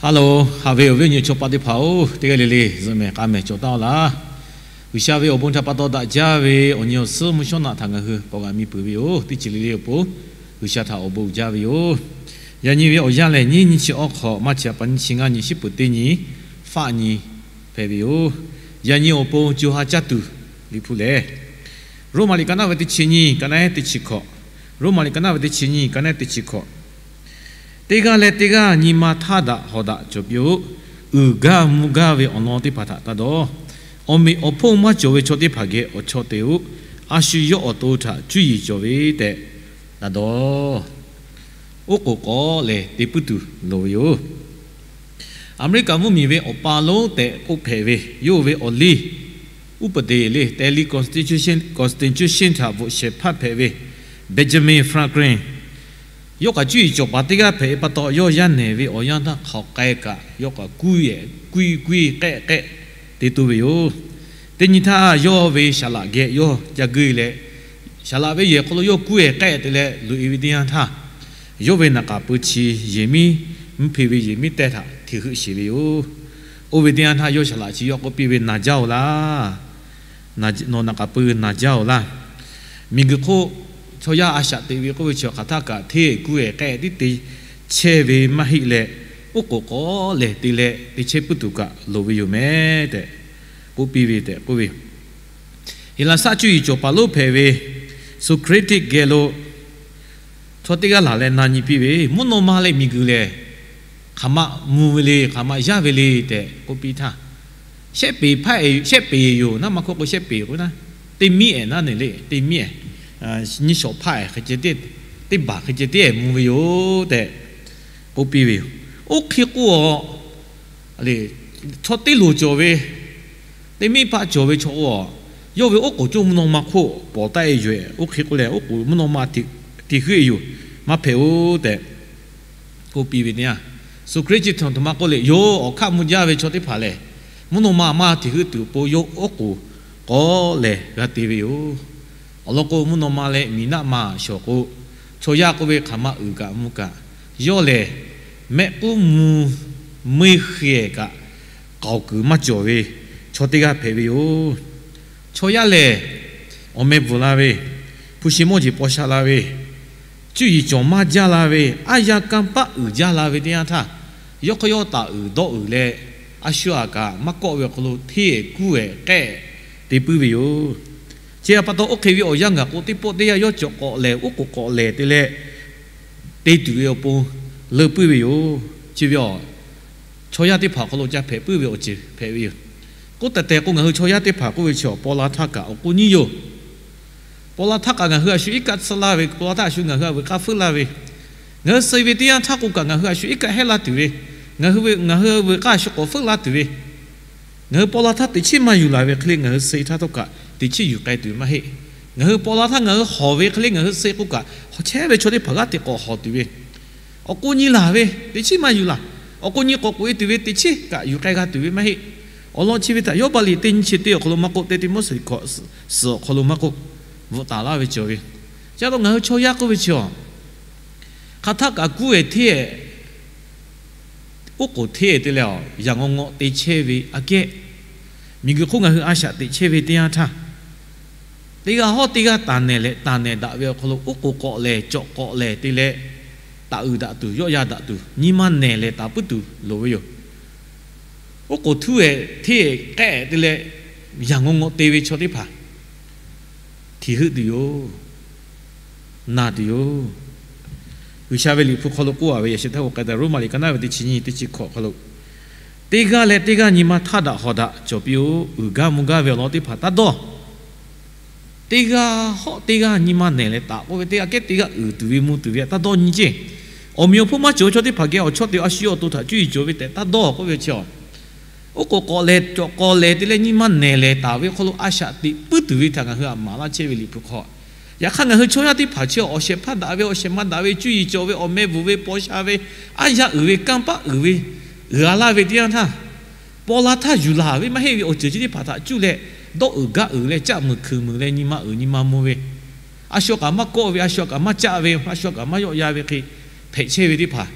Hello, haꞈ ve awˬ viˉ awˬ nyi chaw paˆ teˇ hpaˍ-oˬ, teˇ g'aˇ le le zuhꞈ mehˍ k'a mehˍ cawˬ taˍ-oˬ laˇ. G'uiˬsha ve awˬ bon htaꞈ pa taw daꞈ jaˇ ve awˬ nyi awˬ suhˉ mvuhˇ shawˉ naꞈ htaꞈ ngaˬ hui k'awꞈ g'a miˬ peuˬ ve yoˬ. Teˇ ceuˬ le le awˬ pon G'uiˬsha htaꞈ awˬ bon uiˍ jaˇ ve yoˬ. Yaꞈ nyi ve awˬ yanˇ lehˬ, nyiˇ nyiˇ chi awˉ hk'awꞈ, March ha pa nyiˇ chi ngaˇ nyi, shiˉ peuˍ teˇ nyi, faˆ nyi hpehꞈ ve yoˬ. Yaꞈ nyi awˬ pon co ha caˇ tuˬ Liꞈ hpu lehˬ, Roˉmaꞈ liꞈ ka naˆ ve teˇ chi nyiˇ, ka naˆ ehˉ teˇ chi hkawꞈ. Roˉmaꞈ liꞈ ka naˆ ve teˇ chi nyiˇ, ka naˆ ehˉ teˇ chi hkawꞈ. Teˇ g'aˇ leh teˇ g'aˇ nyi ma htaˇ daꞈ hawˍ daꞈ cawˬ piˇ-oˆ. Uiˍ gaˇ mvuh gaˇ ve awˬ lawn teˇ hpaˍ htaꞈ taˇ dawˇ. Awˬ meꞈ awˬ hponˇ maˇ cawˬ ve chaw teˇ hpaˍ geh awˬ chawˇ te-oˆ. A shu yawˇ awˬ to htaꞈ cuˇ yiˍ cawˬ ve tehꞈ taˇ dawˇ. Oˉ k'oˍ k'awꞈ lehˬ te puiˉ tuˬ loˍ ve yoˬ. Aˍmeˍriˆkaˍ mvuhˇmiˬ ve awˬ pa lonˉ tehꞈ k'oˆ hpehꞈ ve, yawˇ ve awˬ liˇ uˉ peˍ deˍ le, teh liˇ constitution, constitution htaꞈ bvuhꞈ shehˍ hpaˇ hpehꞈ ve Benjamin Franklin, yawˇ kaꞈ cuˇ yiˍ cawˬ paˍ teˇ g'aˇ hpehꞈ ve pa taw, yawˇ yaˇ nehˬ ve awˬ yanˇ htaˇ hk'aˬ k'ai kaꞈ yawˇ kaꞈ kuˇ yehˬ kuˇ kuˇ k'ehˆ k'ehˆ te toˇ ve yoˬ. Teˇ nyi htaˇ yawˇ ve saˍ laꞈ geh yawˇ ca geuˆ leh, saˍ laꞈ ve yehˬ hk'aw lo yawˇ kuˇ yehˬ k'ehˆ te leh loꞈ-e ve teˇ yanˇ htaˇ, yawˇ ve naˍ k'aˍ pui chi yehˬ miˉ, mvuhˇ hpeˇ ve yehˬ miˉ tehˇ htaꞈ hteꞈ heuˆ sheˍ ve yoˬ. Oˇ ve teˇ yanˇ htaˇ yawˇ saˍ laꞈ chi yawˇ k'oˆ piˇ ve, Naˍ jaˇ-oˬ laˇ. Nawˬ naˍ k'aˍ pui naˍ jaˇ-oˬ laˇ. Miˬguiˬ hk'oˆ chaw yaˇ a shaꞈ teꞈ ve k'oˆ ve chi hk'aˬ htaˇ kaꞈ hteˇ kuˇ yehˬ k'ehˆ tiˉ te chehˇ ve maˇ heˆ leh, oˉ k'oˍ k'awꞈ lehˬ te leh te chehˇ puiˉ tuˬ kaꞈ loˍ ve yoˬ mehˍ tehꞈ k'oˆ piˇ ve tehꞈ k'oˆ ve. Heˍlaˍsaˆ cuˇ yiˍ cawˬ paˍ lonˉ hpehꞈ ve Soˍhkriˆtiˆ geh lo chaw teˇ g'aˇ laˬ leh na nyi piˇ ve, mvuhˇ naw ma leh miˬguiˬ lehˬ, hk'aˬ ma mvuh ve le, hk'aˬ ma yaˇ ve le tehꞈ k'oˆ piˇ htaˇ, shehˆ peˍ hpaˇ, shehˆ peˍ yoˬ naˉ, maˇ hkawˇ k'o shehˆ peˍ k'o naˉ, teˇ miˉ ehˍ naˉ neˬ le, teˇ miˉ ehˍ, nyiˇ shawˍ hpaˇ ehˍ hk'e ceh teˇ, teˇ baˬ hk'e ceh tiˉ ehˍ mvuh ve yoˬ tehꞈ k'oˆ piˇ ve yoˬ. Oˇ hk'e k'o, chaw teˇ loˍ cawˬ ve, teˇ miˉ hpaˇ cawˬ ve chaw k'o, yawˇ ve oˉ k'oˍ cawˇ mvuhˇ naw ma hk'oˆ pawˍ taˆ-e yoˬ. Oˇ hk'e k'o lehˬ, oˉ k'oˍ mvuhˇ naw ma hteꞈ heuˆ-e yoˬ, maˇ hpehꞈ-oˬ tehꞈ k'oˆ piˇ ve teˇ yanˇ, Soˍhkriˆ chi htaꞈ maˇ k'oˆ leh, yawˇ awˬ hk'aˆ mvuh jaˇ ve chaw teˇ hpaˍ lehˬ, mvuhˇ naw ma maˇ hteꞈ heuˆ tuˬ awˬ pon yawˇ oˉ k'oˍ k'awꞈ lehˬ g'a te ve yoˬ. Awˬ lawn k'o, mvuhˇ naw ma leh miˬ naˆ ma shawˍ k'o, chaw yaˇ k'oˆ ve hk'aˬ ma uiˍ kaꞈ mvuh kaꞈ, yawˇ lehˬ mehˆ k'uˉ mvuh meuˇ hk'e kaꞈ k'aoˍ kuiˬ maˇ cawˬ ve chaw teˇ g'aˇ hpehꞈ ve yoˬ. Chaw yaˇ lehˬ, awˬ meh bvuhˬ la ve, hpu shi mawˇ jeˬ paw sha la ve, cuˇ yiˍ cawˬ maˇ jaˇ la ve, aˉ yaˇ kanˇ paˆ uiˍ jaˇ la ve teˇ yanˇ htaˇ, yawˇ hk'aˇ yawˇ taˍ uiˍ dawˆ uiˍ leh, a shu aꞈ kaꞈ maˇ kawˆ ve awˬ hk'aw lo hteˇ kuˇ ehˍ k'ehˆ te puiˉ ve yoˬ. Chi htaꞈ pa taw, oˇ hk'e ve awˬ yanˇ gaˬ k'o, teˇ pawˆ teˇ yanˇ yawˇ cawˬ k'awꞈ lehˬ, oˉ k'oˍ k'awꞈ lehˬ te leh te tuˬ ve awˬ pon leuˇ puiˉ ve yoˬ. Chi ve awˬ, chaw yaˇ teˇ hpaˍ awˬ hk'aw lo ca hpehꞈ puiˉ ve awˬ ceuˬ hpehꞈ ve yoˬ. K'oˆ tehˬ tehˬ k'o, ngaˬ hui chaw yaˇ teˇ hpaˍ k'oˆ ve chi awˬ paw la htaˇ kaꞈ awˬ k'oˆ nyiˇ yoˬ. Paw la htaˇ kaꞈ ngaˬ hui a shu iˉ kaˆ tsuhˇ laˇ ve, paw la htaˇ a shu ngaˬ hui a veuꞈ k'aˇ feuˆ laˇ ve, ngaˬ hui suh ve teˇ yanˇ htaˇ k'o kaꞈ ngaˬ hui a shu iˉ kaˆ hehˉ laˇ tuˬ ve, ngaˬ hui ngaˬ hui a veuꞈ k'aˇ a shu k'awꞈ feuˆ laˇ tuˬ ve, ngaˬ hui paw la htaˇ teꞈ chiˉ maˇ yuˬ laˬ ve hk'e le, ngaˬ hui suh htaˇ htawˇ kaꞈ teꞈ chiˉ yuˬ k'ai tuˬ ve maˇ heˆ. Ngaˬ hui paw la htaˇ ngaˬ hui hawˬ ve hk'e le, ngaˬ hui suh k'o kaꞈ hawˬ chehˇ ve chaw teˇ hpaˍ g'aˇ teꞈ k'awꞈ hawˬ tuˬ ve, awˬ k'oˆ nyi laˬ ve teꞈ chiˉ maˇ yuˬ laˬ. Awˬ k'oˆ nyi k'awꞈ k'oꞈ-e tuˬ ve teꞈ chiˉ kaꞈ yuˬ k'ai g'a tuˬ ve maˇ heˆ. Awˬ lawn chi ve htaꞈ Yawˇbaˆ liꞈ teˇ nyiˇ chi teˇ awˬ hk'aw lo maˇ k'oˆ, teˇ Tiˆmoˉseˍ hkawꞈ suhˍ awˬ hk'aw lo maˇ k'oˆ, bvuhꞈ taˍ laˇ ve cawˬ ve. Chi pa taw ngaˬ hui chaw yaˇ k'oˆ ve chi awˬ, hk'aˬ htaˇ kaꞈ kuˇ ehˍ hteˇ ehˍ, oˉ k'oˍ hteˇ ehˍ te leh, yaꞈ ngawˬ ngawˆ te chehˇ ve aꞈ kehˉ, miˬguiˬ hk'oˆ ngaˬ hui a shaꞈ teꞈ chehˇ ve teˇ yanˇ htaˇ, teˇ g'aˇ hawˉ teˇ g'aˇ taˍ nehˬ leh taˍ nehˬ daꞈ ve awˬ hk'aw lo oˉ k'oˍ k'awꞈ lehˬ cawˬ k'awꞈ lehˬ te leh, taˍ uiˍ daꞈ tuˬ, yawˆ yan daꞈ tuˬ, nyi ma nehˬ lehˬ taˍ puiˉ tuˬ loˍ ve yoˬ. Oˉ k'oˍ htuˇ ehˍ hteˇ ehˍ k'ehˆ te leh, yaꞈ ngawˬ ngawˆ te ve chaw teˇ hpaˍ hti heuˆ tuˬ yoˬ. Na tuˬ yoˬ. G'uiˬsha ve Liꞈ hpu hk'aw lo k'oˆ-a ve, yaꞈ sheh htaˇ k'o k'ai taˍ, Roˉmaꞈ liꞈ ka naˆ ve teˇ chi nyiˇ, teˇ chi hkawꞈ hk'aw lo, teˇ g'aˇ leh teˇ g'aˇ nyi ma htaˇ daꞈ hawˍ daꞈ cawˬ piˇ-oˆ. Uiˍ gaˇ mvuh gaˇ ve awˬ lawn teˇ hpaˍ taˇ dawˇ. Teˇ g'aˇ hawˉ teˇ g'aˇ nyi ma nehˬ leh taˍ k'oˆ ve, teˇ g'aˇ kehˉ teˇ g'aˇ uiˍ tuˬ ve mvuh tuˬ ve htaꞈ taˇ dawˇ nyi ceˇ. Awˬ meꞈ awˬ hponˇ maˇ cawˬ ve chaw teˇ hpaˍ geh awˬ chawˇ te, a shu yawˇ awˬ to htaꞈ cuˇ yiˍ cawˬ ve tehꞈ taˇ dawˇ k'oˆ ve chi awˬ, oˉ k'oˍ k'awꞈ lehˬ cawˬ k'awꞈ lehˬ te leh nyi ma nehˬ lehˬ taˍ ve awˬ hk'aw lo a shaꞈ teꞈ puiˉ tuˬ ve htaꞈ ngaˬ hui aꞈ maˍ laˇ chehˇ ve Liꞈ hpu hk'aw, yaꞈ hk'aˇ ngaˬ hui chaw yaˇ teˇ hpaˍ chi awˬ shehˍ hpaˇ daꞈ ve, awˬ shehˍ ma daꞈ ve, cuˇ yiˍ cawˬ ve, awˬ meh bvuhˬ ve, paw sha ve, aˉ yaˇ uiˍ ve, kanˇ paˆ uiˍ ve, uiˍ a laˇ ve teˇ yanˇ htaˇ, paw la htaˇ yuˬ laˬ ve maˇ heˆ ve awˬ ceuˬ chi teˇ hpaˍ htaꞈ cuˇ leh, dawˇ uiˍ gaˇ uiˍ leh, caˆ muiˬ hkeuꞈ muiˬ leh, nyi ma uiˍ nyi ma mvuh ve, a shu kaꞈ maˇ kawˆ ve, a shu kaꞈ maˇ caˆ ve, a shu kaꞈ maˇ yawˆ yan ve hk'e hpehꞈ chehˇ ve teˇ hpaˍ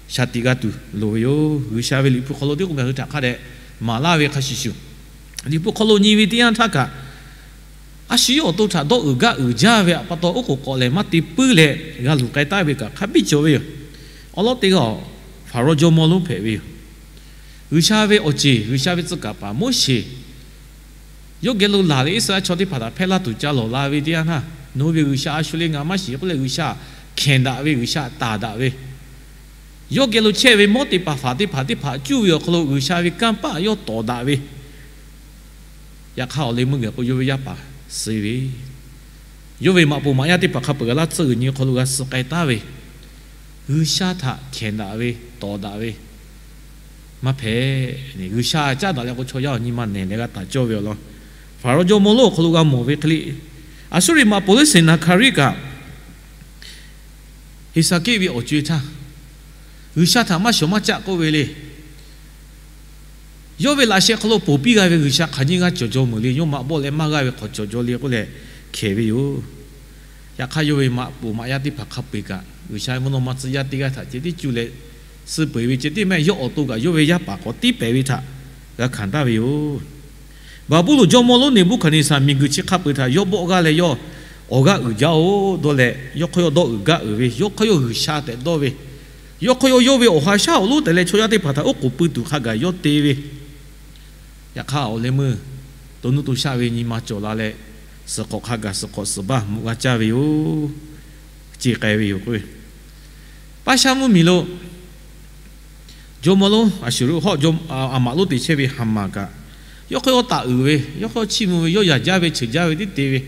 shaˍ tiꞈ g'a tuˬ loˍ ve yoˬ. G'uiˬsha ve Liꞈ hpu hk'aw lo teˇ k'o ngaˬ hui htaꞈ hk'a dehꞈ maˍ laˇ ve hk'a shuˍ shuˍ, Liꞈ hpu hk'aw lo nyi ve teˇ yanˇ htaˇ kaꞈ, a shu yawˇ awˬ to htaꞈ dawˇ uiˍ gaˇ uiˍ jaˇ ve pa taw, oˉ k'oˍ k'awꞈ lehˬ maˇ te puiˉ leh g'a luˬ k'ai taˉ ve kaꞈ hk'a biˇ cawˬ ve yoˬ. Awˬ lawn teˇ g'aˇ Hpaˍrawˇ jawˇmawˇ lonˉ hpehꞈ ve yoˬ. G'uiˬsha ve awˬ ceˬ, G'uiˬsha ve tcuh kaˍ paˍ Moˉseˍ yawˇ geh lo laˬ leh Iˉsaˍreˍlaˆ chaw teˇ hpaˍ htaꞈ hpehˇ laˇ tuˬ ca lawˬ la ve teˇ yanˇ htaˇ, nawˬ hui ve G'uiˬsha a shu le ngaˬ maˇ shiˍ k'oˆ leh, G'uiˬsha hkenˍ daꞈ ve, G'uiˬsha taˍ daꞈ ve, yawˇ geh lo chehˇ ve mawˇ teˇ hpaˍ, faˍ teˇ hpaˍ, teˇ hpaˍ cuˇ ve awˬ hk'aw lo G'uiˬsha ve kanˇ paˆ yawˇ tawˍ daꞈ ve, yaꞈ hk'aˇ awˬ leh meuˇ geh k'o yawˇ ve yaˇ paˍ suh ve, yawˇ ve maꞈ poˍ maꞈ yaˇ teˇ hpaˍ hk'a peu-eˬ g'a laˇ tsuhˇ g'uiˬ nyi hk'aw lo g'a suh k'ai taˉ ve, G'uiˬsha htaꞈ hkenˍ daꞈ ve, tawˍ daꞈ ve maˇ hpehꞈ. G'uiˬsha caˉ daꞈ leh k'o chaw yaˇ awˬ nyi ma nehˬ leh g'a taˍ cawˇ ve awˬ lawn, Hpaˍrawˇ jawˇmawˇ lonˉ awˬ hk'aw lo g'a mawˬ ve hk'e le, Aˍsuˇriˍ maꞈ poˍ lonˉ Seˍnaˍhkaˍriˆ kaꞈ Heˍsaˍkeˆ ve awˬ co-e htaˇ, G'uiˬsha htaꞈ maˇ shawˍ maˇ caˆ k'oˆ ve le. Yawˇ ve laꞈ sheh hk'aw lo ponˬ piˇ g'a ve G'uiˬsha hk'aˬ nyi g'aˇ cawˬ jaw meuˍ le, yawˇ maꞈ bawˆ leh maˇ g'aˇ ve hk'awꞈ cawˬ jaw le k'oˆ leh hkehˍ ve yoˬ. Yaꞈ hk'aˇ yawˇ ve maꞈ poˍ maꞈ yaˇ teˇ hpaˍ hk'a peu-eˬ kaꞈ, G'uiˬsha ve mvuhˇ naw ma tcuh yaˇ teˇ g'aˇ htaꞈ ceh tiˉ cuˇ leh suh peuˬ ve ceh tiˉ mehˆ yawˇ awˬ to kaꞈ yawˇ ve yaˇ paˍ k'awꞈ tiˉ pehˍ ve htaꞈ g'a hkanˍ taˍ ve yoˬ. Baˍbuˍlonˍ jawˇmawˇ lonˉ Neˍbuˆhkaˍneˍsaˍ miˬguiˬ chi hk'a peu-eˬ htaꞈ yawˇ bawˆ g'aˇ leh yawˇ awˬ g'aˇ uiˍ jaˇ-oˬ dawˇ leh, yawˇ hk'aw yawˇ dawˇ uiˍ gaˇ uiˍ ve, yawˇ hk'aw yawˇ G'uiˬsha tehꞈ dawˇ ve, yawˇ hk'aw yawˇ yawˇ ve awˬ ha shaˉ awˬ lonˉ tehꞈ leh chaw yaˇ teˇ hpaˍ htaꞈ oˉ k'oˍ pui tuˬ hk'a gaˬ yawˇ te ve, yaꞈ hk'aˇ awˬ leh meuˇ to nuˇ to shaˆ ve nyi ma cawˬ la leh, suhˍ hk'awꞈ hk'a gaˬ suhˍ hk'awꞈ suhˍ baˇ mvuhꞈ g'a caˇ ve yoˬ. Ce k'ai ve yoˬ k'o, Paˇshaˆ mvuhˇmiˬ lo jawˇmawˇ lonˉ Aˍsuˍruˆ hawˉ aˬ maꞈ lonˉ te chehˇ ve Haˍmaˍ kaꞈ, yawˇ hk'aw yawˇ taˍ uiˍ ve, yawˇ hk'aw yawˇ chiˇ mvuh ve, yawˇ yaˍ jaˇ ve, cheuˬ jaˇ ve tiˉ te ve,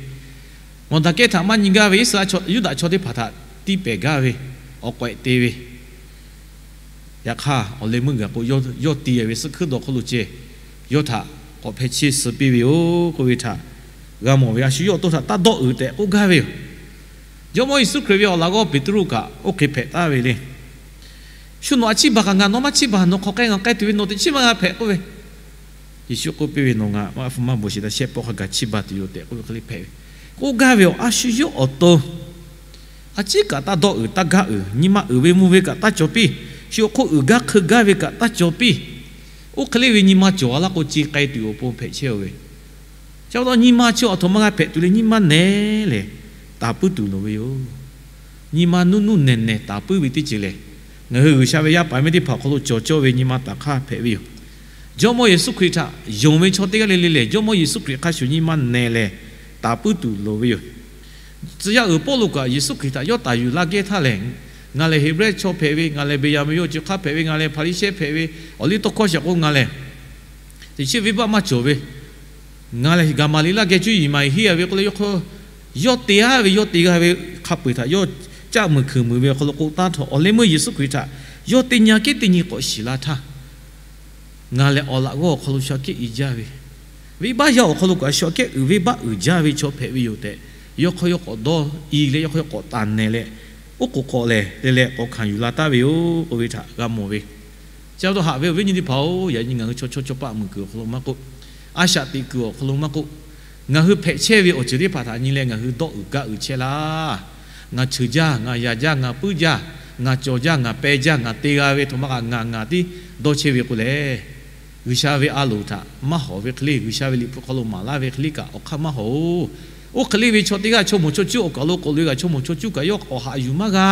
Mawˬdaˍkehˇ htaꞈ maˇ nyi gaˇ ve Iˉsaˍreˍlaˆ chaw Yuˇdaꞈ chaw teˇ hpaˍ htaꞈ tiˇ pehˍ gaˇ ve, awˬ k'awehꞈ te ve, yaꞈ hk'aˇ awˬ leh meuˇ gaˬ k'o, yawˇ te ve suhˉ hkuiˉ dawˬ hk'aw lo ceh yawˇ htaꞈ k'awꞈ hpeh cheˇ suh piˇ ve yoˬ k'oˆ ve htaꞈ g'a mawˬ ve. A shu yawˇ awˬ to htaꞈ taˇ dawˆ uiˍ tehꞈ k'oˆ gaˇ ve yoˬ. Jawˇmawˇ Yeˍsuˆ Hkriꞈ ve awˬ laꞈ g'awˇ Peˍtruˆ kaꞈ oˇ hk'e hpehꞈ taˍ ve le. Shu nawˬ a ciˇ baˬ kaꞈ ngaˬ nawˬ maˇ ciˇ baˬ, nawˬ hk'aˬ k'ai ngaˬ k'ai tuˬ ve, nawˬ teꞈ chiˉ maˇ g'a hpehꞈ k'oˆ ve, Yeˍsuˆ k'oˆ piˇ ve, Nawˬ ngaˬ maˇ hpu maˇ bvuhˬ sheˍ htaˇ shehˆ pawˆ hk'a gaˬ chiˇ baˬ tuˬ yoˬ tehꞈ k'oˆ ve hk'e le hpehꞈ ve. K'oˆ gaˇ ve yoˬ. A shu yawˇ awˬ to a ciˉ kaꞈ taˇ dawˆ uiˍ taˇ gaˆ uiˍ, nyi ma uiˍ ve mvuh ve kaꞈ taˇ cawˬ piˇ, shu awˬ hk'oˆ uiˍ gaˇ hk'eun gaˇ ve kaꞈ taˇ cawˬ piˇ. Oˇ hk'e le ve nyi ma cawˬ a laˇ k'o, ce k'ai tuˬ awˬ pon hpehꞈ chehˇ-oˬ ve. Chi pa taw nyi ma chi awˬ htoꞈ ma g'a hpehꞈ tuˬ le, nyi ma nehˬ lehˬ taˍ puiˉ tuˬ loˍ ve yoˬ. Nyi ma nuˇ nuˇ nehˬ nehˬ taˍ puiˉ ve teˇ ceuˬ lehˬ, ngaˬ hui G'uiˬsha ve yaˇ paˍ miˇ teˇ hpaˍ awˬ hk'aw lo cawˬ cawˇ ve nyi ma taˍ hk'aˇ hpehꞈ ve yoˬ. Jawˇmawˇ Yeˍsuˆ Hkriꞈ htaꞈ yonˍ ve chaw teˇ g'aˇ le le lehˬ, Jawˇmawˇ Yeˍsuˆ Hkriꞈ hk'a shuˍ nyi ma nehˬ lehˬ taˍ puiˉ tuˬ loˍ ve yoˬ. Tcuh yaˇ uiˍ Pawˇluꞈ kaꞈ Yeˍsuˆ Hkriꞈ htaꞈ yawˇ taˍ yuˬ laˇ gehˇ htaˇ lehˬ, ngaˬ lehˬ Heˍbrehˇ chaw hpehꞈ ve, ngaˬ lehˬ Beˍyaˍmenˍ yawˇ ceuˬ hk'aˇ hpehꞈ ve, ngaˬ lehˬ Hpaˍriˍsehˇ hpehꞈ ve, awˬ liˇ tawˇ hkawˇ shaˍ k'o ngaˬ lehˬ teꞈ chiˉ venˇbaˆ maˇ cawˬ ve, ngaˬ lehˬ Gaˍmaˍliˍlaˆ geh cuˇ yiˍ maˍ yiˍ henˇ a ve k'oˆ leh, yawˇ hk'aw yawˇ te a ve, yawˇ te g'a ve hk'a peu-eˬ htaꞈ yawˇ caˆ muiˬ hkeuꞈ muiˬ ve awˬ hk'aw lo k'oˆ taˉ htawˇ, awˬ leh meuˇ Yeˍsuˆ Hkriꞈ htaꞈ yawˇ teˇ nyi aꞈ kehˉ teˇ nyi k'awꞈ shiˍ la htaˇ, ngaˬ lehˬ awˬ laꞈ g'awˇ awˬ hk'aw lo shaw kehˉ i jaˇ ve, venˇbaˆ yaˇ awˬ hk'aw lo kaꞈ shaw kehˉ uiˍ venˇbaˆ uiˍ jaˇ ve chaw hpehꞈ ve yoˬ tehꞈ, yawˇ hk'aw yawˇ k'awꞈ dawˇ i leh, yawˇ hk'aw yawˇ k'awꞈ taˍ nehˬ leh, oˉ k'oˍ k'awꞈ lehˬ leh leh k'awꞈ hkanˍ yuˬ la taˍ ve yoˬ k'oˆ ve htaꞈ g'a mawˬ ve. Chi pa taw haꞈ ve awˬ viˉ nyi teˇ hpaˍ-oˬ, yaꞈ nyi ngaˬ hui chaw chaw chaw paˆ muiˬ kuiˬ awˬ hk'aw lo maˇ k'oˆ, a shaꞈ teꞈ kuiˬ awˬ hk'aw lo maˇ k'oˆ, ngaˬ hui hpehꞈ chehˇ ve awˬ ceuˬ teˇ hpaˍ htaꞈ nyi leh ngaˬ hui dawˆ uiˍ gaˆ uiˍ chehˇ laˇ. Ngaˬ cheuˬ jaˇ, ngaˬ yaꞈ jaˇ, ngaˬ puiˉ jaˇ, ngaˬ cawˬ jaˇ, ngaˬ peh jaˇ, ngaˬ te g'a ve htawˇ maˇ kaꞈ ngaˬ ngaˬ tiˉ dawˇ chehˇ ve k'o lehˬ, G'uiˬsha ve a loˍ htaꞈ maˇ hawˍ ve hk'e le, G'uiˬsha ve Liꞈ hpu hk'aw lo maˍ laˇ ve hk'e le kaꞈ awˬ hk'aˇ maˇ hawˍ-oˬ. Oˇ hk'e le ve chaw teˇ g'aˇ chaw moˍ chaw cuˉ awˬ kaˬ lo k'awꞈ loꞈ-e kaꞈ chaw moˍ chaw cuˉ kaꞈ yawˇ k'awꞈ haꞈ yuˬ maˇ g'a.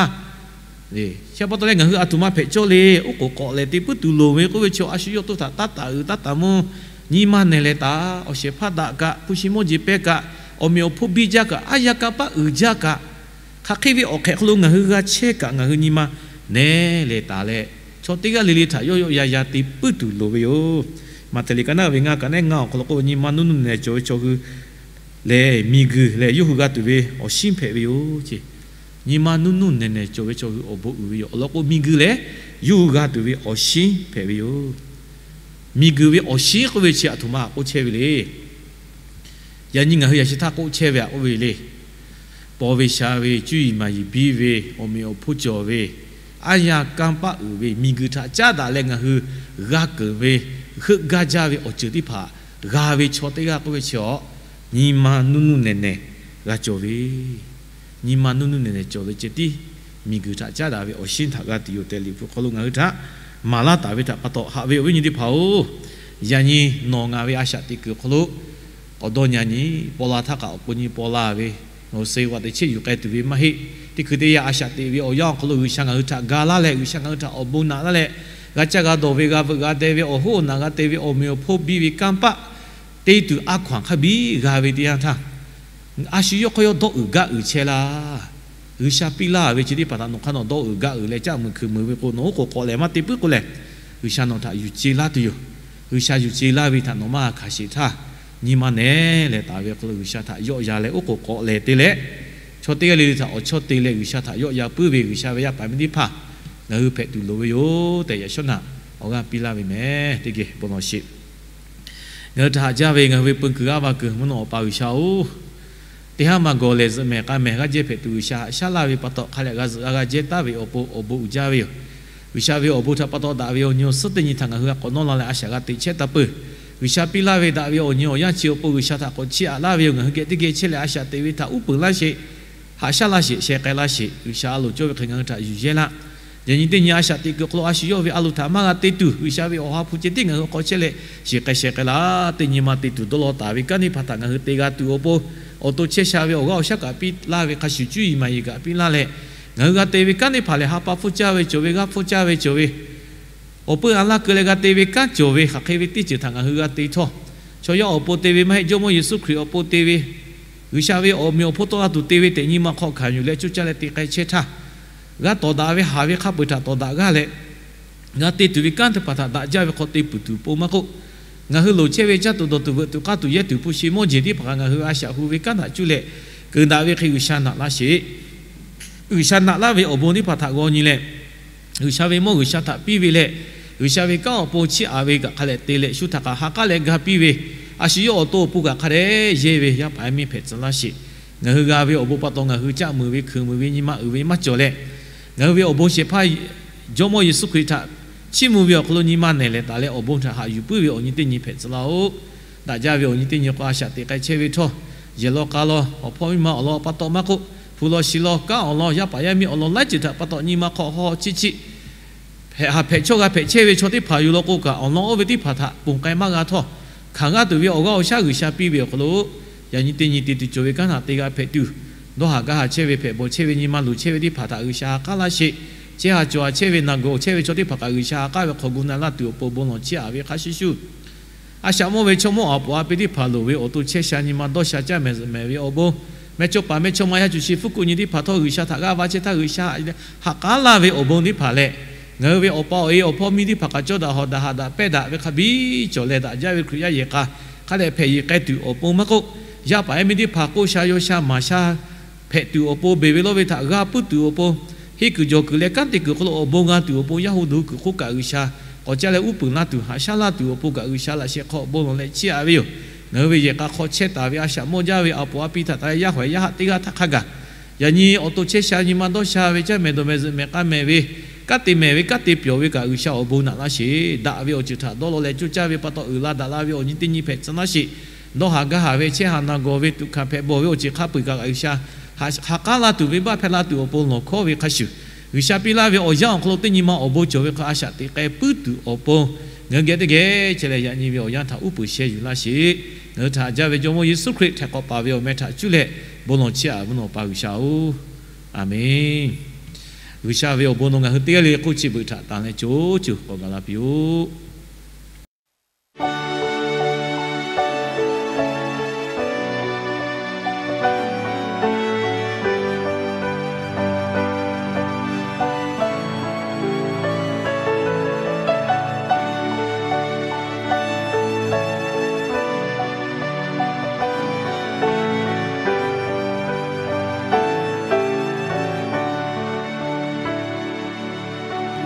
Chi pa taw leh ngaˬ hui a htoꞈ ma hpehꞈ cawˇ le, oˉ k'oˍ k'awꞈ lehˬ te puiˉ tuˬ loˍ ve k'oˆ ve chi a shu yawˇ awˬ to htaꞈ taˇ taˍ uiˍ taˇ taˍ mvuh, nyi ma nehˬ lehˬ taˍ, awˬ shehˍ hpaˇ daꞈ kaꞈ, hpu shi mawˇ jeˬ pehˇ kaꞈ, awˬ meꞈ awˬ hponˇ biˇ jaˇ kaꞈ, aˉ yaˇ kanˇ paˆ uiˍ jaˇ kaꞈ, hk'aˬ hk'e ve awˬ hk'ehꞈ hk'aw lo ngaˬ hui g'a chehˇ kaꞈ ngaˬ hui nyi ma nehˬ lehˬ taˍ leh, chaw teˇ g'aˇ le le htaꞈ yawˇ yawˆ ya ya te puiˉ tuˬ loˍ ve yoˬ. Maꞈhtehˍ liꞈ ka naˆ ve ngaˇ kaꞈ nehˉ ngaˇ awˬ hk'aw lo k'o, nyi ma nuˇ nuˇ nehˬ nehˬ cawˬ ve chaw hui lehˬ miˬguiˬ lehˬ yawˇ hui g'a tuˬ ve awˬ shinˉ hpehꞈ ve yoˬ ce. Nyi ma nuˇ nuˇ nehˬ nehˬ cawˬ ve chaw hui awˬ bon uiˍ ve yoˬ. Awˬ lawn k'o, miˬguiˬ lehˬ yawˇ hui g'a tuˬ ve awˬ shinˉ hpehꞈ ve yoˬ. Miˬguiˬ ve awˬ shinˉ k'oˆ ve chi a htoꞈ ma k'oˆ chehˇ ve le. Yaꞈ nyi ngaˬ hui yaꞈ shi htaˇ k'oˆ chehˇ ve htaꞈ k'oˆ ve le. Paw ve sha ve, cuˇ yiˍ maˍ yiˍ biˇ ve, awˬ meꞈ awˬ hponˇ cawˬ ve, aˉ yaˇ kanˇ paˆ uiˍ ve, miˬguiˬ htaꞈ caˉ daꞈ leh ngaˬ hui g'a keunˍ ve, heuˆ gaˇ jaˇ ve awˬ ceuˬ teˇ hpaˍ g'a ve chaw teˇ g'aˇ k'oˆ ve chi awˬ, nyi ma nuˇ nuˇ nehˬ nehˬ g'a cawˬ ve, nyi ma nuˇ nuˇ nehˬ nehˬ cawˬ ve ceh tiˉ miˬguiˬ htaꞈ caˉ daꞈ ve awˬ shinˉ htaꞈ g'a tuˬ yoˬ tehꞈ, Liꞈ hpu hk'aw lo ngaˬ hui htaꞈ maˍ laˇ taˍ ve htaꞈ pa taw haꞈ ve awˬ viˉ nyi teˇ hpaˍ-oˬ, yaꞈ nyi nawˬ ngaˬ ve a shaꞈ teꞈ kuiˬ awˬ hk'aw lo k'awꞈ dawˇ nyi nyi paw la htaˇ kaꞈ awˬ pon nyi paw la ve, ngaˬ hui se g'aꞈ teꞈ chehˇ yuˬ k'ai tuˬ ve maˇ heˆ. Teˇ hkui teˇ yanˇ a shaꞈ teꞈ ve awˬ yanˇ awˬ hk'aw lo G'uiˬsha ngaˬ hui htaꞈ ga laˇ leh, G'uiˬsha ngaˬ hui htaꞈ awˬ bon naꞈ laˇ leh, g'a caˇ g'a dawˬ ve, g'a veuꞈ g'a deh ve, awˬ hoˉ awˬ naꞈ g'a te ve, awˬ meꞈ awˬ hponˇ biˇ ve kanˇ paˆ te tuˬ a hkaw anˬ hk'a biˇ g'a ve teˇ yanˇ htaˇ, a shu yawˇ hk'aw yawˇ dawˇ uiˍ gaˇ uiˍ chehˇ laˇ. G'uiˬsha piˇ laˇ ve chi teˇ hpaˍ htaꞈ nawˬ hk'aˇ nawˬ dawˇ uiˍ gaˇ uiˍ leh caˆ muiˬ hkui muiˬ ve k'o, nawˬ oˉ k'oˍ k'awꞈ lehˬ maˇ te puiˉ k'o lehˬ, G'uiˬsha nawˬ htaꞈ yuˬ ce laˇ tuˬ yoˬ. G'uiˬsha yuˬ ce laˇ ve htaꞈ nawˬ maˇ hkanˍ sheˍ htaˇ, nyi ma nehˬ leh taˍ ve awˬ hk'aw lo G'uiˬsha htaꞈ yawˆ yan leh oˉ k'oˍ k'awꞈ lehˬ te leh, chaw teˇ g'aˇ le le htaꞈ awˬ chawˇ te leh G'uiˬsha htaꞈ yawˆ yan puiˉ ve G'uiˬsha ve yaˇ paˍ miˇ teˇ hpaˍ ngaˬ hui hpehꞈ tuˬ loˍ ve yoˬ tehꞈ, yaꞈ shawˉ naꞈ awˬ g'aˇ piˇ laˇ ve mehˍ. Teˇ geh bon lawˬ sheˍ. Ngaˬ hui htaꞈ haꞈ jaˇ ve ngaˬ hui ve peu kuiˬ g'aˇ va kuiˬ mvuhˇ naw awˬ pa G'uiˬsha-oˬ, teˇ haˉ ma gawˬ lehˬ zuhꞈ mehˍ k'a mehˍ g'aˇ jehˇ hpehꞈ tuˬ G'uiˬsha haꞈ shaˉ laˇ ve pa taw, hk'a leh g'a zuhꞈ g'a g'a jehˇ taˍ ve awˬ pon awˬ bon uiˍ jaˇ ve yoˬ. G'uiˬsha ve awˬ bon htaꞈ pa taw daꞈ ve awˬ nyi awˬ suhˉ teˇ nyi htaꞈ ngaˬ hui g'a k'awꞈ nawˇ la leh a shaꞈ g'a teꞈ chehˇ taˍ peuˬ. G'uiˬsha piˇ laˇ ve daꞈ ve awˬ nyi awˬ yanˇ chi awˬ pon G'uiˬsha htaꞈ k'awꞈ chiˇ aꞈ laˇ ve yoˬ. Ngaˬ hui geh teˇ geh chehˇ leh a shaꞈ teꞈ ve htaꞈ uˉ peunˍ laˇ sheˍ. Haꞈ shaˉ laˇ sheˍ, sheh k'ai laˇ sheˍ. G'uiˬsha a loˍ cawˇ ve hk'e ngaˬ hui htaꞈ yuˬ yehˇ laˇ. Yaꞈ nyi teˇ nyi a shaꞈ teꞈ kuiˬ awˬ hk'aw lo a shu yawˇ ve a loˍ htaꞈ maˇ g'a te tuˬ, G'uiˬsha ve awˬ ha hpu ceh tiˉ ngaˬ hui hk'aw chehˇ leh, shiˍ k'ai sheh k'ai laˇ. Teˇ nyi ma te tuˬ dawˇ law taˍ ve kanˉ teˇ hpaˍ htaꞈ ngaˬ hui te g'a tuˬ awˬ pon, awˬ to chehˇ sha ve awˬ g'aˇ awˬ shaˉ kaꞈ piˇ laˇ ve, hk'a shuˍ cuˇ yiˍ maˍ yiˍ kaꞈ piˇ laˇ leh, ngaˬ hui g'a te ve kanˉ teˇ hpaˍ lehˬ, ha pa hpfuhˇ caˇ ve cawˬ ve, g'aˇ hpfuhˇ caˇ ve cawˬ ve, awˬ peu anˬ laˇ keu leh g'a te ve kanˉ cawˬ ve, hk'aˬ hk'e ve teˇ ceuˬ htaꞈ ngaˬ hui g'a te htawˇ, chaw yaˇ awˬ pon te ve maˇ heˆ, Jawˇmawˇ Yeˍsuˆ Hkriꞈ awˬ pon te ve, G'uiˬsha ve awˬ meꞈ awˬ hponˇ tawˆ la tuˬ te ve tehꞈ nyi ma hk'aw hkanˍ yuˬ leh coˇ caˇ leh te k'ai chehˇ htaˇ, g'a tawˍ daꞈ ve haˍ ve hk'a peu-eˬ htaꞈ tawˍ daꞈ g'aˇ leh, g'a te tuˬ ve kanˉ teˇ hpaˍ htaꞈ daꞈ jaˇ ve hk'aw te puiˬ tuˬ pon maˇ k'oˆ, ngaˬ hui loˍ chehˇ ve caˇ tuˬ dawˬ tuˬ veuꞈ tuˬ k'aˇ tuˬ yehˇ tuˬ hpu shi mawˇ jeˬ teˇ hpaˍ kaꞈ ngaˬ hui a shaꞈ hu ve kanˉ htaꞈ cuˇ leh keunˍ daꞈ ve hk'e G'uiˬsha naꞈ laˇ sheˍ. G'uiˬsha naꞈ laˇ ve awˬ bon teˇ hpaˍ htaꞈ g'aw nyi leh, G'uiˬsha ve mawˇ G'uiˬsha htaꞈ piˇ ve leh, G'uiˬsha ve kanˉ awˬ pon chiˇ aꞈ ve kaꞈ hk'a leh te leh, shu htaꞈ kaꞈ ha k'aˉ leh ga piˇ ve, a shu yawˇ awˬ to awˬ pon kaꞈ hk'a dehꞈ yehˇ ve yaˇ paˍ yaˇ miˇ hpehꞈ tcuh laˇ sheˍ. Ngaˬ hui g'a ve awˬ bon pa taw ngaˬ hui caˆ muiˬ ve hkui muiˬ ve nyi ma uiˍ ve maˇ cawˬ leh, ngaˬ hui ve awˬ bon shehˍ hpaˇ Jawˇmawˇ Yeˍsuˆ Hkriꞈ htaꞈ chiˇ mvuh ve awˬ hk'aw lo nyi ma nehˬ lehˬ taˍ leh awˬ bon htaꞈ haꞈ yuˬ puiˉ ve awˬ nyi teˇ nyi hpehꞈ tcuh laˇ-oˆ. Daꞈ jaˇ ve awˬ nyi teˇ nyi k'o a shaꞈ teꞈ k'ai chehˇ ve htawˇ, yehˬ law k'a law, awˬ hpawˇ miˇ ma awˬ lawn pa taw maˇ k'oˆ, hpu law shi law, kanˉ awˬ lawn, yaˇ paˍ yaˇ miˇ awˬ lawn laiˉ ceuˬ htaꞈ pa taw nyi ma hk'aw haw chiˇ chiˇ hpehꞈ ha hpehꞈ chawˇ g'a hpehꞈ chehˇ ve chaw teˇ hpaˍ yoˬ law k'o kaꞈ, awˬ lawn oˇ ve teˇ hpaˍ htaꞈ ponˬ k'ai maˇ g'a htawˇ, hkanˍ g'aˇ tuˬ ve awˬ g'aˇ awˬ shaˉ G'uiˬsha piˇ ve awˬ hk'aw lo, yaꞈ nyi teˇ nyi te tuˬ cawˬ ve kanˉ htaꞈ te g'a hpehꞈ tuˬ, dawˇ haˍ gaˇ haˍ chehˇ ve, hpehꞈ bawˬ chehˇ ve, nyi ma luˬ chehˇ ve teˇ hpaˍ htaꞈ G'uiˬsha ha k'aˉ laˇ sheˍ. Chehˇ ha cawˬ ha chehˇ ve, naˬ gawˬ chehˇ ve chaw teˇ hpaˍ kaꞈ G'uiˬsha ha k'aˉ ve hk'aw gu na laˇ tuˬ awˬ pon bon lawˬ chiˇ aꞈ ve hk'a shuˍ shuˍ, a shaꞈ mawˇ ve chaw mawˇ aˬ poꞈ a pi teˇ hpaˍ loˍ ve awˬ to chehˇ sha nyi ma dawˇ sha caˇ mehˍ zuhꞈ mehˍ ve awˬ bon, mehˇchawˇ paˍ mehˇchawˇma yaˇ cuˬ shi fuˉ kuˆ nyi teˇ hpaˍ htawˇ G'uiˬsha htaꞈ g'aˇ va chehˇ htaˇ G'uiˬsha ha k'aˉ laˇ ve awˬ bon teˇ hpaˍ leh, ngaˬ hui ve awˬ pa awˬ e awˬ hpawˇ miˇ teˇ hpaˍ kaꞈ cawˇ daꞈ hawꞈ daꞈ haꞈ daꞈ pehˇ daꞈ ve hk'a biˇ cawˬ leh daꞈ jaˇ ve Hkriꞈ yaˇ yehˬ k'a hk'a dehꞈ hpehꞈ yeˬ k'ai tuˬ awˬ pon maˇ k'oˆ, yaˇ paˍ yaˇ miˇ teˇ hpaˍ k'oˆ sha yaw sha maˍ sha hpehꞈ tuˬ awˬ pon, beˬ ve lawˇ ve htaꞈ g'a puiˉ tuˬ awˬ pon, henˇ kuiˬ jawˬ kuiˬ leh kanˉ te kuiˬ hk'aw lo awˬ bon g'a tuˬ awˬ pon, yaˇ hu duˬ kuiˬ hk'oˆ kaꞈ G'uiˬsha k'awꞈ caˇ leh uˉ peunˍ laˇ tuˬ, haꞈ shaˉ laˇ tuˬ awˬ pon kaꞈ G'uiˬsha laꞈ sheh hk'aw bon lawˬ leh chiˇ aꞈ ve yoˬ. Ngaˬ hui ve yehˬ k'a hk'aw chehˇ taˍ ve a shaꞈ mawˇ jaˇ ve aˬ poꞈ a pi htaꞈ taˍ leh yaˇ hawehˍ yaˇ haˆ teˇ g'aˇ htaˇ hk'a gaˬ, yaꞈ nyi awˬ to chehˇ sha nyi ma dawˇ sha ve caˇ mehˍ dawˬ mehˍ zuhꞈ mehˍ k'a mehˍ ve, kanˉ te mehˍ ve kanˉ te pyawˬ ve kaꞈ G'uiˬsha awˬ bon naꞈ laˇ sheˍ. Daꞈ ve awˬ ceuˬ htaꞈ dawˇ law leh coˇ caˇ ve pa taw uiˍ la daꞈ la ve awˬ nyi teˇ nyi hpehꞈ tcuh laˇ sheˍ. Dawˇ haˍ gaˇ haˍ ve, chehˇ haˍ naˬ gawˬ ve, tuꞈ hkanˍ hpehꞈ bawˬ ve awˬ ceuˬ hk'a peu-eˬ kaꞈ G'uiˬsha ha k'aˉ laˇ tuˬ, venˇbaˆ hpehˇ la tuˬ awˬ pon lawˬ hkawˉ ve hk'a shuˍ, G'uiˬsha piˇ laˇ ve awˬ yanˇ awˬ hk'aw lo teˇ nyi ma awˬ bon cawˬ ve hk'a a shaꞈ teꞈ k'ai puiˉ tuˬ awˬ pon, ngaˬ hui geh teˇ geh chehˇ leh yaꞈ nyi ve awˬ yanˇ htaꞈ uˉ peunˍ sheh yuˬ laˇ sheˍ. Ngaˬ hui htaꞈ haꞈ jaˇ ve Jawˇmawˇ Yeˍsuˆ Hkriꞈ htaiˍ hk'awꞈ paˍ ve awˬ meh htaꞈ cuˇ leh bon lawˬ chiˇ aꞈ ve nawˬ pa G'uiˬsha-oˬ, Aˍmenˇ. G'uiˬsha ve awˬ bon nawˬ ngaˬ hui teˇ g'aˇ le k'oˆ chi beuꞈ htaꞈ tanˬ leh co cuˬ k'awꞈ gaˬ la piˇ-oˆ.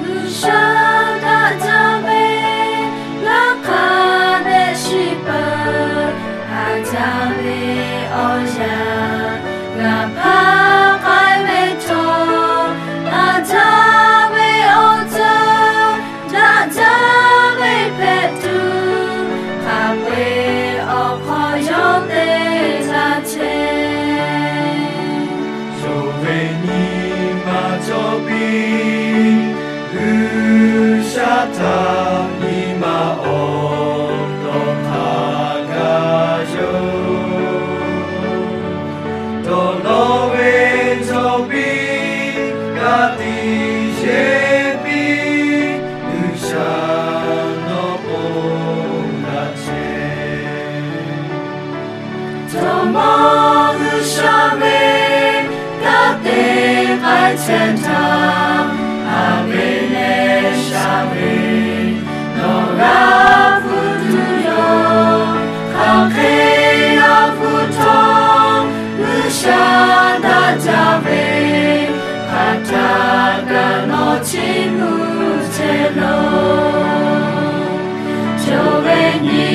G'uiˬsha daꞈ jaˇ ve, ngaˬ hk'a dehꞈ shiˍ peuˬ. Haꞈ jaˇ ve awˬ yanˇ, ngaˬ hpaˇ k'ai ve chaw, haꞈ jaˇ ve awˬ ceuˬ, daꞈ jaˇ ve hpehꞈ tuˬ, hk'a peu-eˬ awˬ hk'aw yawˇ te laˇ chehˇ. Yonˍ ve nyi ma cawˬ Ka tiꞈ yeˬ piˇ, G'uiˬsha nawˬ bon daꞈ chehˇ. Jawˇmawˇ G'uiˬsha ve kanˉ te k'ai chehˇ htaˇ, a ve leh sha ve nawˬ g'a hpu tuˬ yoˬ. Hk'aˬ hk'e g'a hpu htawˇ, G'uiˬsha daꞈ jaˇ ve hk'aˬ htaˇ kaꞈ nawˬ chiˇ mvuh chehˇ loˬ. Cawˬ ve nyi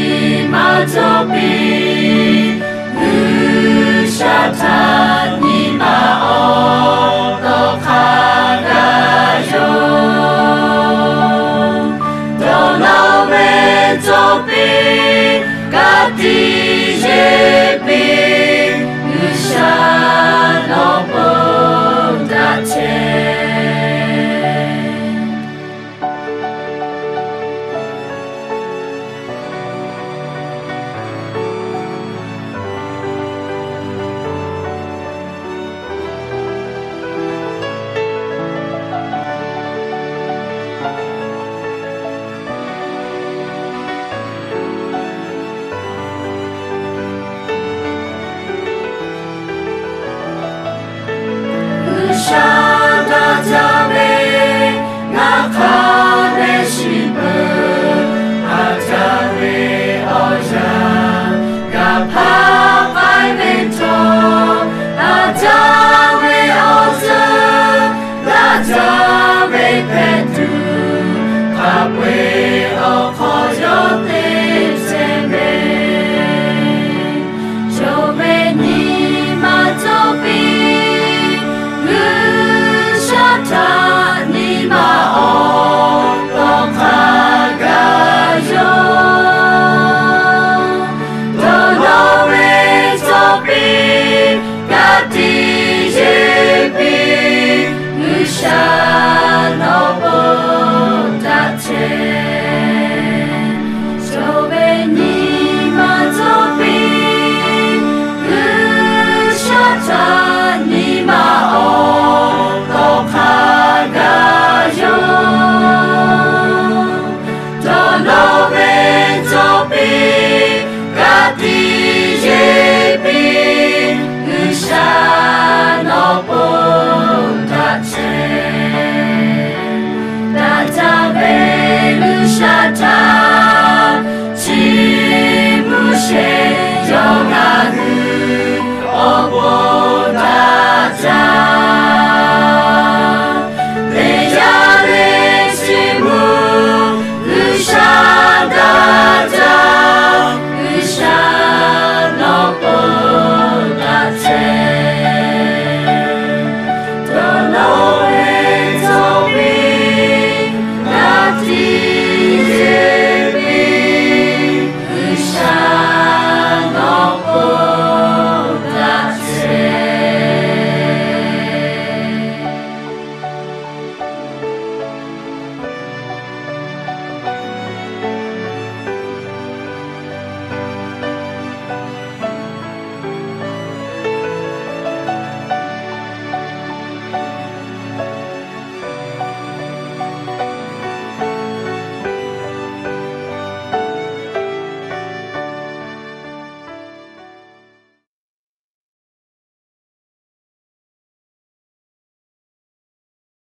ma cawˬ piˇ, G'uiˬsha htaꞈ nyi ma awˬ tawˇ hk'a gaˬ yoˬ. Dawˇ nawˇ ve cawˬ piˇ, ka tiꞈ yeˬ piˇ, G'uiˬsha nawˬ bon daꞈ chehˇ.